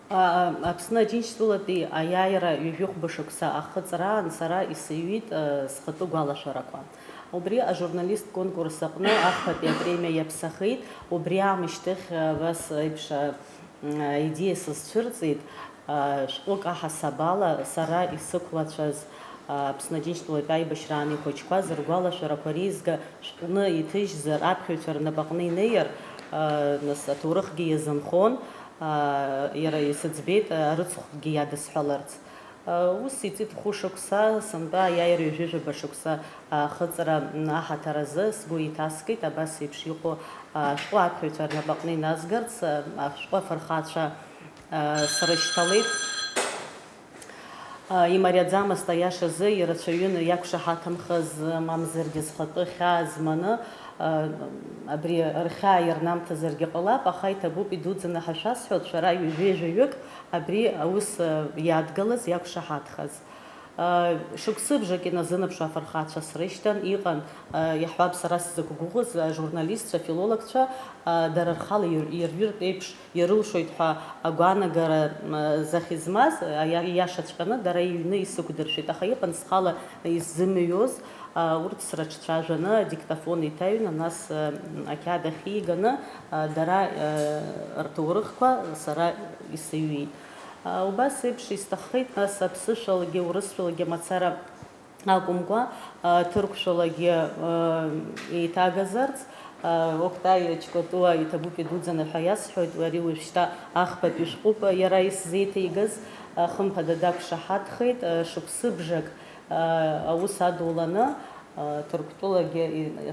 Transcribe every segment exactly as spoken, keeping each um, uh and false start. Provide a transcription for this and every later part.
Аԥсны Аџьынџьтәылатәи аиааира ҩажәихәба шықәса ахыҵраан сара исыҩит схатәы гәалашәарақәа. Убри ажурналисттә конкурс аҟны ахԥатәи апремиа иаԥсахеит. Убри аамышьҭахь абас еиԥш аидеиа сызцәырҵит. Шәҟәык аҳасабала сара исықәлацәаз Аԥсны Аџьынџьтәылатәи аибашьраан ихәыҷқәаз ргәалашәарақәа реизга шәҟәны иҭыжьзар, аԥхьаҩцәа рнапаҟны инеир, нас аҭоурыхгьы иазынхон, иара исыӡбеит, арыцхәгьы иадысҳәаларц. Ус иҵит хәышықәса, сынтәа аиааира ҩажәижәаба шықәса ахыҵра аҳаҭыр азы сгәы иҭаскит, абас еиԥш иҟоу ашәҟәы аԥхьаҩцәа рнапаҟны иназгарц, ашәҟәы афырхацәа срышьҭалеит. Имариаӡамызт, аиашазы, ирацәаҩын иақәшаҳаҭымхаз, мамзаргьы зхатәы хьаа зманы, абри рхьаа ирнамҭазаргьы ҟалап, аха иҭабуп идуӡӡаны ҳашәасҳәоит, шәара ҩажәеи жәаҩык абри аус иадгалаз, иақәшаҳаҭхаз. Шықәсыбжак иназынаԥшуа афырхацәа срышьҭан, иҟан, иаҳҳәап, сара сзықәгәыӷыз ажурналистцәа, афилологцәа, дара рхала ир-, ирҩыртә еиԥш ирылшоит ҳәа агәаанагара захьызмаз, иашаҵәҟьаны дара иҩны исықәдыршәеит, аха иҟан схала исзымҩуаз, урҭ срыҿцәажәаны, адиктофон иҭаҩны, нас ақьаад ахьиганы, дара рҭоурыхқәа сара исыҩит. Убас еиԥш исҭаххеит, нас аԥсышәалагьы урысшәалагьы мацара акәымкәа, ҭырқәшәалагьы еиҭагазарц, Октай Чкотуа иҭабуп идуӡӡаны ҳәа иасҳәоит, ари уажәшьҭа ахԥатәи шәҟәуп иара исзеиҭеигаз, хымԥада дақәшаҳаҭхеит, шықәсыбжак аус адуланы, Ҭырқәтәылагьы,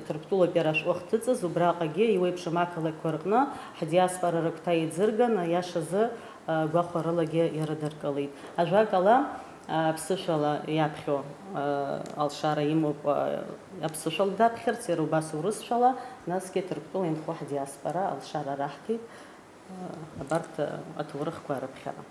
Ҭырқәтәылоуп иара ашәҟәы ахҭыҵыз, убраҟагьы иуеиԥшым ақалақьқәа рҟны ҳдиаспора рыгәҭа еиӡырган, аиашазы, гәахәарылагьы ирыдыркылеит. Ажәакала, аԥсышәала иаԥхьо алшара имоуп, аԥсышәала даԥхьарц, иара убас урысшәала, насгьы Ҭырқәтәыла инхо ҳдиаспора алшара раҳҭеит, абарҭ аҭоурыхқәа рыԥхьара.